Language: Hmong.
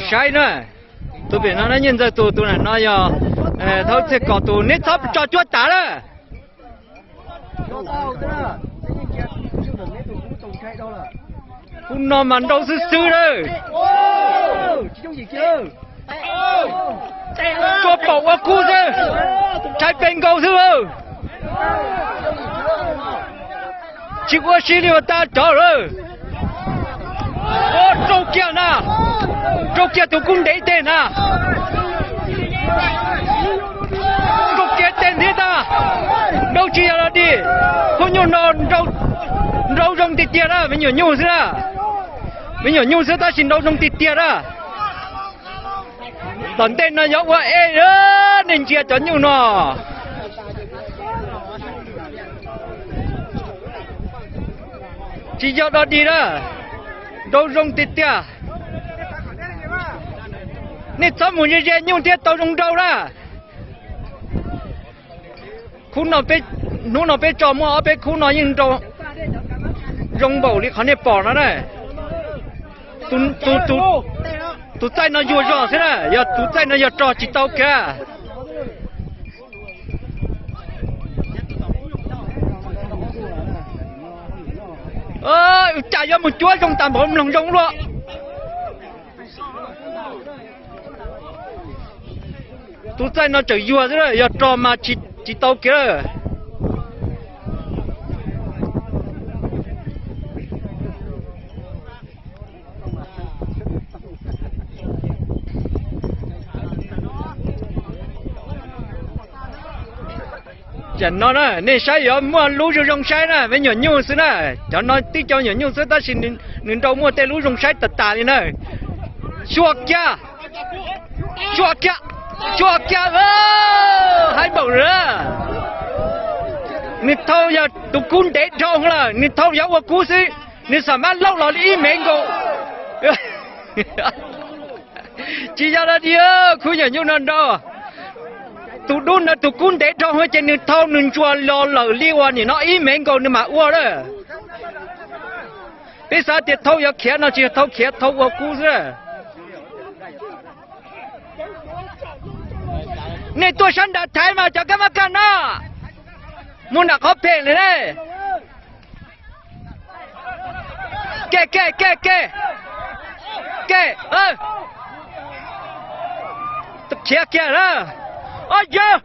Saib na, tus pem no na, Nyiaj Ntxawg tus, tus na no yog Thaub Txhiaj Kos tus, neb txhob tso cuab tas lawm. Kub no mas nrau xwb xwb lawm. Tsuas paum ua kub xwb, rhais pes nkaus xwb. Tsis ua si li ua tag cov lawm. Rau kiag na, rau kiag tus kub ntev teg na. Rau kiag teg ntiav tag, nrau tsis yog los dig. Khub nyuj no nrau zoo tiag tiag na, me nyuam nyuj xwb na. Me nyuam nyuj xwb tab sis nrau zoo tiag tiag na. Tom ntej no yuav ua ej, nej ntsia cov nyuj no. Tsis yog dog dig na, nrau zoo tiag tiag. Nej txhob mus ze ze nyuj thiab tau zoo nrau na. Khub no, hnub no peb tso muaj ob peb khub no yeej nrau zoo npaum li qhov nej pom no na. Tus txaij no yuag zog xwb na, yog tus txaij no yog rog tsis tau kiag. Cas yuav mus cuab zoo tas npaum mloog zoo luaj. Tus txaij no tseem yuag xwb, yog rog mas tsis tau kiag lawm. Tam no na, nej saib yuav muaj lub zoo zoo saib na, me nyuam nyuj xwb na. Cov no tib co nyuam nyuj xwb tab sis nws nrau muaj tej lub zoo saib tas tas li na. Xyuas kiag, xyuas kiag, xyuas kiag, haib npaum lawm. Nws thau yog tus kub ntev dhau lawm, nws thau yuav ua kub xwb, nws xam mab laub los li ib mev nkaus. Tsis yog dog dig, khub nyuam nyuj no nrau. Tus dub ntawd tus kub ntev dhau ces nws thau nws ntsuas los lawm li uas nim no ib mev nkaus nws mam ua lawm. Peb xav tias thau yuav khiav no tsis yog thau khiav, thau ua kub xwb. Nej tuaj sab nram Thaib mas cov kab mab kaj no mus nram qhov phem lawm ne. Ke ke ke ke ke, khiav kiag na. Ob yawg,